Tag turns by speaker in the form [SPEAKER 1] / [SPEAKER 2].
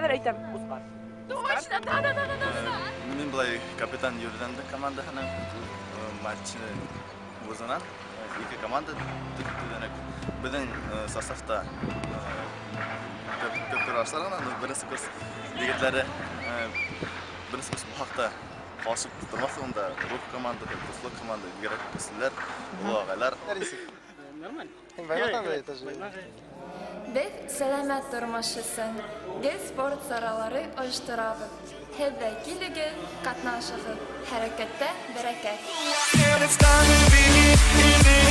[SPEAKER 1] Хәҙер әйтәм, Оскар.
[SPEAKER 2] Точно, да.
[SPEAKER 3] Мин былай капитан Юрҙанды командаһының матч узынан ике команда төҙөнөк. Беҙҙең составта күп күп көрәшселәр ғына, но беренсе курс егетләре, беренсе курс хаҡта ҡалышып тормаҫ, унда Рух командаһы, Дуҫлыҡ команда, бигерәк көслөләр, оло ағайлар.
[SPEAKER 4] Нормально.
[SPEAKER 5] Беҙ сәләмәт тормош өсөн гел спорт саралары ойошторабыҙ. Һеҙ ҙә килегеҙ, ҡатнашығыҙ. Хәрәкәттә бәрәкәт.
[SPEAKER 6] And it's time to be